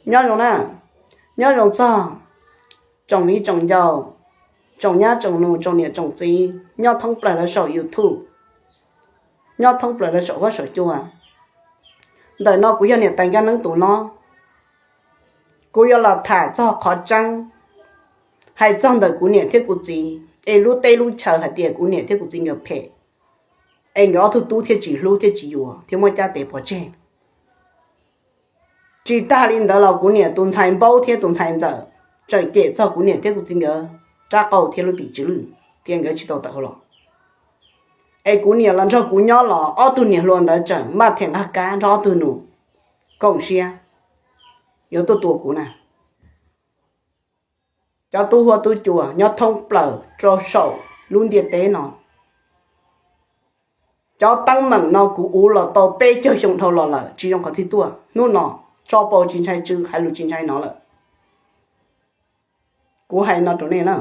Nyob zoo na, nyob zoo txog tsoom viv tsoom ncaus, tsoom nyab tsoom nus, tsoom niam tsoom txiv nyob thoob plaws lawv saum YouTube, nyob thoob plaws lawv saum huab saum cua. Ntawm no kuv yog niam tais Nkaj Neeb tus no, kuv yuav los tham txog qhov tseeb hais txog ntawm kuv niam thiab kuv txiv, es lub teb lub chaw hais tias kuv niam thiab kuv txiv nkawd phem, es nkawd ob tug tub thiaj tsis hlub thiaj tsis yuav thiab muab cab tes pov tseg. Tsis tag li ntawd los kuv niam tus ntxhais npaub thiab tus ntxhais ntxawm tseem cem txog kuv niam thiab kuv txiv nkawd rab qau thiab lub pim tsw lwj, tias nkawd tsis tau tawm hauv los. Es kuv niam los nrog kuv nyob los ob tug niam hluas ntawd tseem maj them nqaj kab nrog ob tug nus koom siab yuav tuaj tua kuv na. Cov tub huab tub cua nyob thoob plaws rau saum lub ntiaj teb no, cov teeb meem no kuv uv los tau peb caug xyoo dhau los lawm, tsis zoo qhov twg tuaj. Hnub no tso pau tsis ntshai tsw, hais lus tsis ntshai hnov lawm. Kuv hais no rau nej na,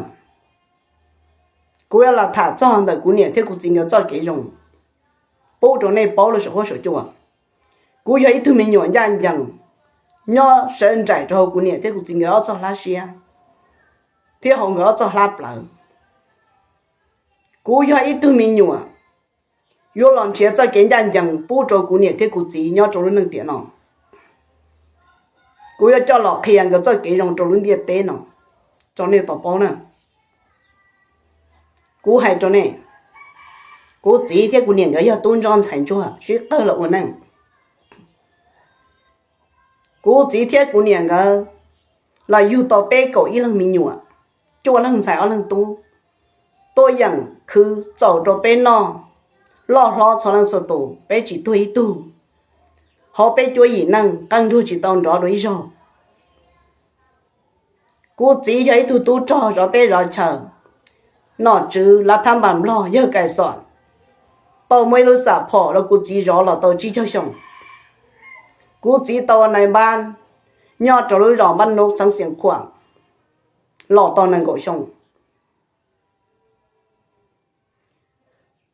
kuv yuav los tham txog ntawm kuv niam thiab kuv txiv nkawd txoj kev zoo pub rau nej paub los saum huab saum cua. Kuv yog ib tug me nyuam ncaj ncees nyob sawv nraim rau hauv kuv niam thiab kuv txiv nkawd ob txoj hlab siab thiab hauv nkawd ob txoj hlab plawv. Kuv yog ib tug me nyuam yuav los nrhiav txoj kev ncaj ncees pub rau kuv niam thiab kuv txiv nyob rau lub neej tiam no. Kuv yuav coj los qhia nkawd txoj kev zoo rau lub ntiaj teb no rau nej tau paub na. Kuv hais rau nej, kuv txiv thiab kuv niam nkawd yog tub ntsuag ntxhais ntsuag sib qawg los ua neej. Kuv txiv thiab kuv niam nkawd los yug tau peb kaum ib leeg me nyuam, cuaj leeg ntxhais ob leeg tub, tuaj yeem khwv txaus rau peb noj, loj hlob txhua leej txhua tus, peb tsis tuag ib tug. Hauv peb cuab yim neej qee nruag tsis tau nrov dua ib zaug. Kuv txiv yog ib tug tub rog zov teb zov chaw, nom tswv lav thab npas nplog yawg Kais Xom tau muaj ib lub xam phom rau kuv txiv zov los tau tsib caug xyoo. Kuv txiv tau ua nais npab nyob rau lub zos Npab Nub xeev Xiav Khuam los tau nees nkaum xyoo.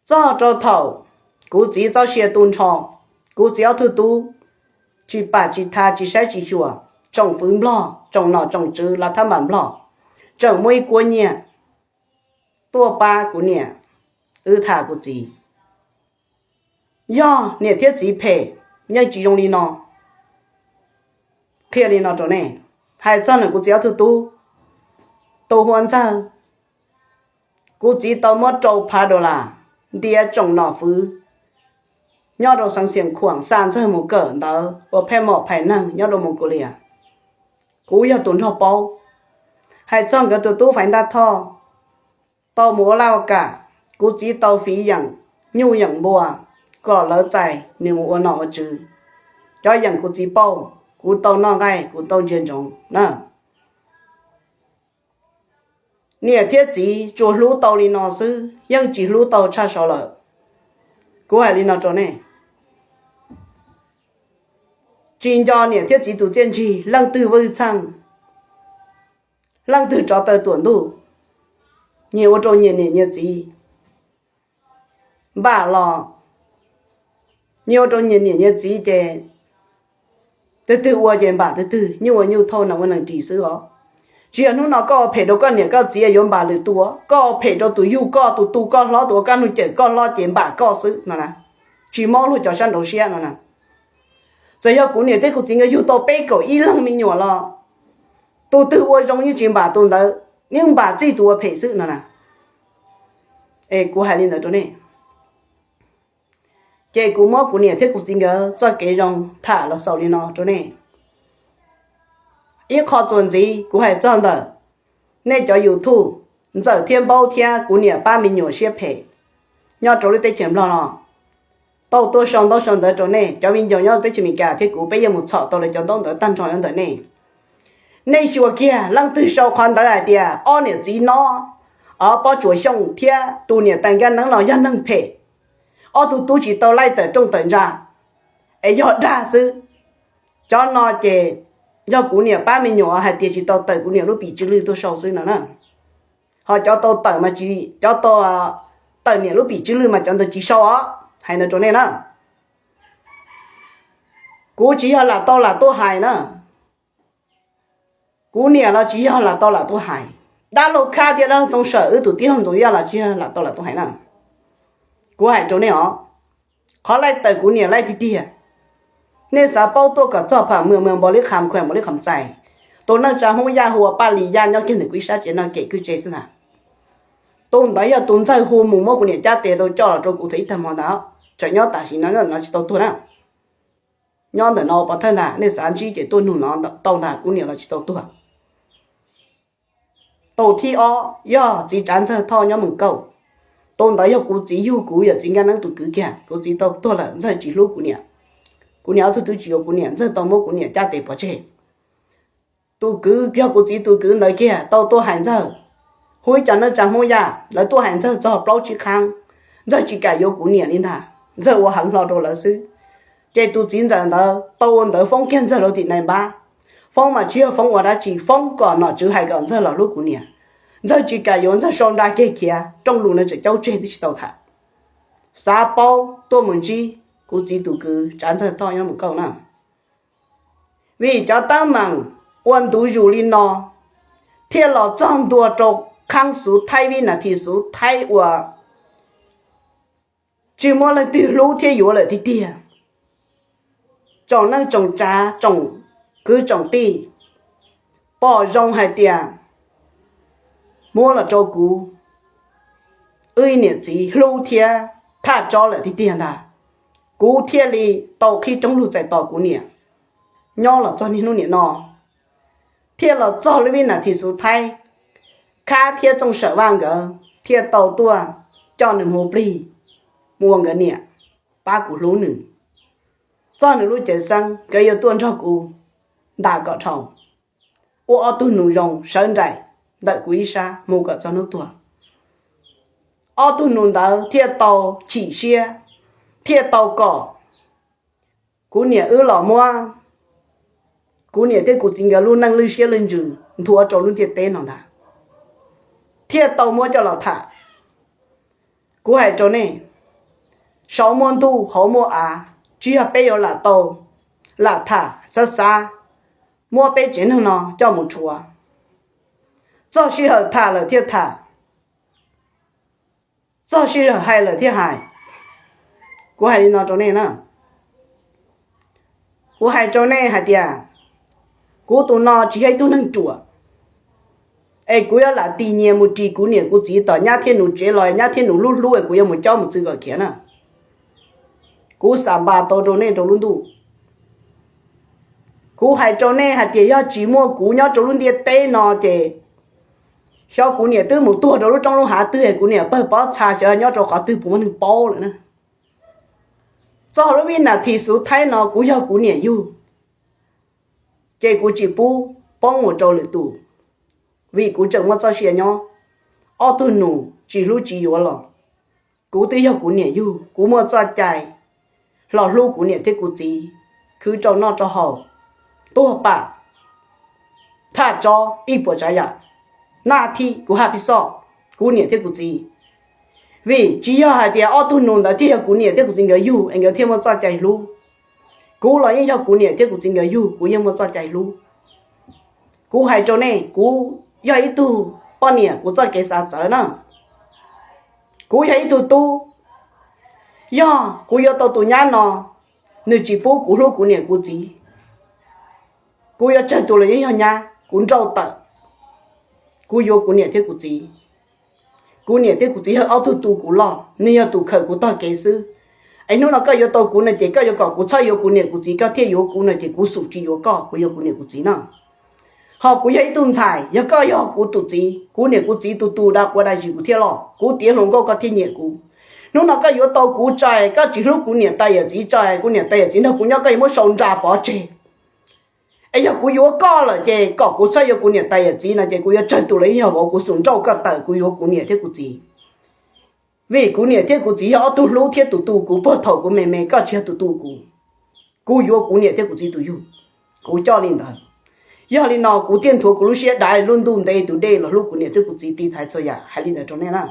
Txog rau thaum kuv txiv txoj sia tu nrho, kuv txiv ob tug tub tsis pam tsis tha tsis saib tsis xyuas, tsoom fwv nplog, tsoom nom tsoom tswv lav thab npas nplog tseem muaj ib kuab nyiaj tuaj pab kuv niam wb tham kuv txiv. Yog niam thiab txiv phem yeej tsis zoo li no. Qhia li no rau nej, hais txog ntawm kuv txiv ob tug tub, tus hu ua Ntxawg, kuv txiv tau muab rau phav dollar ntiav tsoom nom fwv nyob rau xeev Xiav Khuam xa Ntxawg mus kawm ntawv ua phej mom phais neeg nyob rau Moos Kus Lias. Kuv yog tus nrog paub. Hais txog nkawd tus tub Faiv Ntaj Thoj tau mus ua laj ua kam, kuv txiv tau fiv yeem nyuj yeem npua kom lawv txais nws mus ua nom ua tswv. Cov yeem kuv txiv pauj, kuv tau noj nqaij, kuv tau ntsia ntsoov na. Niam thiab txiv tsuas hlub tau li no xwb, yeej tsis hlub tau tshaj saud lawm. Kuv hais li no rau nej, tsis nco niam thiab txiv tus txiaj ntsig, leej twg vwj txheej, leej twg rov taw tuam ntuj, nyias ua rau nyias niam nyias txiv npam los, nyias ua rau nyias niam nyias txiv ces twg twg ua ces npam twg twg, nyuj ua nyuj thauj, nees ua nees ris xwb os. Tsis yog hnub no koj ua phem rau koj niam koj txiv yuav npam lwm tus, koj ua phem rau tus yug koj, tus tu koj hlob, tus ua kaj ntug cawm koj hlob ces npam koj xwb no na. Tsis mob luag cov sab nraud siab no na. Txawm yog kuv niam thiab kuv txiv nkawd yug tau peb kaum ib leeg me nyuam los, tus twg ua zoo yeej tsis npam tus ntawd, yeej npam txij tus ua phem xwb no na. Es kuv hais li ntawd rau nej, ces kuv muab kuv niam thiab kuv txiv nkawd txoj kev zoo tham los xaus li no rau nej. Ib qho txuas ntxiv kuv hais txog ntawm nej cov YouTube, Ntxawm thiab Npaub thiab kuv niam pab me nyuam siab phem nyob rau lub teb chaws Nplog no tau tuaj sau ntaub sau ntawv rau nej. Cov viv ncaus nyob teb chaws Amelikas thiab kuv peb yeej mus txhom tau lawv cov ntaub ntawv tag nrho nyob ntawm nej. Nej xyuas kiag leej twg sau qhov ntawd hais tias ob niam txiv no, ob Pob Tsuas Xyooj thiab tus niam tais Nkaj Neeb no yog neeg phem, ob tug tub tsis tau laij tawm rooj tawm ntsa, es yog dag xwb. Cov no ces yog kuv niam pab me nyuam hais tias tsis tau tawm kuv niam lub pim tsw lwj tuaj sau xwb no na. Ho cov tau tawm mas tsis, cov tau tawm niam lub pim tsw lwj mas cov ntawd tsis sau os, hais ntawd rau nej na. Kuv tsis yog lam tau lam tuaj hais na. Kuv niam los tsis yog lam tau lam tuaj hais, dab laug Khab thiab dab laug Txooj Sawm wb tus tij laug Ntxoov Yaj los tsis yog lam tau lam tuaj hais na. Kuv hais rau nej os, qhov laij tawm kuv niam laij tiag tiag. Nej xav paub tuaj kom txog pham mws mws npaus li qham khuam npaus li qham txais, tus neej tsa Hmoob Yaj hu ua Paj Lis Yaj nyob kiag ntawm kuv ib sab tsev no kem kwj tse xwb ntag. Tus ntawd yog tus ntxawg hu mus muab kuv niam cab tes rau coj los rau kuv thaum ib tag hmo ntag, tseem nyob tam sim no no tsis tau tuag na. Nyob ntawm no pov thawj ntag, nej xav ntsib ces tuaj nug no tau ntag, kuv niam los tsis tau tuag. Tus thib ob yog txiv Tsav Ntxawg Thoj nyob Moos Kauj. Tus ntawd yog kuv txiv yug kuv yawm txiv Nkaj Neeb tus kwv kiag, kuv txiv tau tuag lawm ntxawg tsis hlub kuv niam. Kuv niam ob tug twb tsis yuav kuv niam, ntxawg tau muab kuv niam cab tes pov tseg. Tus kwv yog kuv txiv tus kwv ntawd kiag tau tuaj hais ntxawg, hu ib co neej tsa Hmoob Yaj lawv tuaj hais ntxawg txog plaub tsib qhaab, ntxawg tsis kam yuav kuv niam li ntag, ntxawg ua heev hlo rau lawv xwb. Ces tus txiv ntxawm ntawd tau ua ntawv foob kiag ntxawg rau tim nais npab. Foob mas tsis yog foob ua dab tsi, foob kom nom tswv hais kom ntxawg los hlub kuv niam. Ntxawg tsis kam yuav, ntxawg sau nra kiag khiav, rooj lus no tseem caub tseg twb tsis tau tham. Xav paub tuaj mus ntsib kuv txiv tus kwv Tsav Ntxawg Thoj nyob Moos Kauj na. Vim cov teeb meem ua ntu zus li no thiaj los txog ntua rau qhaab xuv thaib, vib nas this xuv thaib uas tsis muaj leej twg hlub thiab yuav lawm tiag tiag. Tsoom neej tsoom tsav tsoom kwv tsoom tij pom zoo hais tias muab los rau kuv, wb niam txiv hlub thiab thaj tsob lawm tiag tiag ntag, kuv thiaj li tau qhib roob lug txais tos kuv niam nyob los txog niaj hnub niam no. Thiaj los txog lub vib nas this xuv thaib, Khab thiab Txooj Sawm Vaj nkawd thiaj tau tuaj coj nws mus plig, mus ua nkawd niam, pab kuv hlub nws. Txog nws lub cev xeeb nkawd yuav tuaj nrog kuv ntas kom dhau, ua ob tug nus zoo sawv nraim ntawm kuv ib sab mus kom txog hnub tuag. Ob tug nus ntawd thiaj tau chim siab, thiaj tau kom kuv niam wb los muab kuv niam thiab kuv txiv nkawd lub neej lwj siab lwj ntsws nthuav rau lub ntiaj teb no ntag, thiaj tau muab coj los tham. Kuv hais rau nej, saum muaj ntuj hauv muaj av, tsis yog peb yuav lam tau lam tham xav xav muab peb tsev neeg no coj mus rhuav. Txog sij hawm tham lawm thiaj tham, txog sij hawm hais lawm thiaj hais. Kuv hais li no rau nej na, kuv hais rau nej hais tias kuv tus no tsis yog ib tug neeg ruam, es kuv yuav lam tis nyias mus ris kuv niam kuv txiv tom nyab thiab nus tsev los nyab thiab nus lub hlub es kuv yuav mus cob mus txwv kom khiav na. Kuv xam npas tau rau nej rau lub ntuj. Kuv hais rau nej hais tias yog tsis muaj kuv nyob rau lub ntiaj teb no ces xyov kuv niam twb mus tuag rau lub roob lub hav twg, kuv niam pawg pob txha xyov nyob rau qhov twg puas muaj neeg paub lawm na. Txog lub vib nas this xuv thaib no kuv yog kuv niam yug, ces kuv tsis pub poob mus rau lwm tus, vim kuv tseem muaj txoj sia nyob. Ob tug nus tsis hlub tsis yuav los, kuv twb yog kuv niam yug, kuv muaj txoj cai hlo hlub kuv niam thiab kuv txiv, khwv rau noj rau haus, tuag pam thaj tsob ib puas tsav yam, naj thib kuv haj pib xoj kuv niam thiab kuv txiv. Vim tsis yog hais tias ob tug nus ntawd thiaj yog kuv niam thiab kuv txiv nkawd yug es nkawd thiaj muaj txoj cai hlub. Kuv los yeej yog kuv niam thiab kuv txiv nkawd yug, kuv yeej muaj txoj cai hlub. Kuv hais rau nej, kuv yog ib tug poj niam kuv txoj kev xav txawv na. Kuv yog ib tug tub, yog kuv yuav tau tus nyab no, nws tsis pub kuv hlub kuv niam kuv txiv, kuv yuav tsawg tus los yeej yog nyab, kuv nrauj tawm, kuv yuav kuv niam thiab kuv txiv. Kuv niam thiab kuv txiv yog ob tug tu kuv loj, nws yog tus khawm kuv tog kev xwb. Es hnub no koj yuav tau kuv no ces koj yuav kom kuv txhob yuav kuv niam kuv txiv koj thiaj yuav kuv no ces kuv xum tsis yuav koj, kuv yuav kuv niam kuv txiv na. Ho kuv yog ib tug ntxhais, yog koj yog kuv tus txiv, kuv niam kuv txiv tus tus da quav da zis kuv thiaj loj, kuv tiav hluas nkauj koj thiaj nyiam kuv. Hnub no koj yuav tau kuv tso, koj tsis hlub kuv niam tais yawm txiv tso, kuv niam tais yawm txiv nrog kuv nyob koj yuav muab sau nra pov tseg. Es yog kuv yuav koj lawm ces kom kuv txhob yuav kuv niam tais yawm txiv no ces kuv yuav tsawg tus los yeej yog vauv kuv xum nrauj koj tawm, kuv yuav kuv niam thiab kuv txiv. Vim kuv niam thiab kuv txiv yog ob tug hlub thiab tus tu kuv puag thaum kuv me me, koj tsis yog tus tu kuv. Kuv yuav kuv niam thiab kuv txiv tus yug, kuv coj li ntawd. Yog li no kuv thiaj nthuav kuv lub siab dav lub ntuj ntev tus dej los hlub kuv niam thiab kuv txiv tiv thaiv txhua yam, hais li ntawd rau nej na.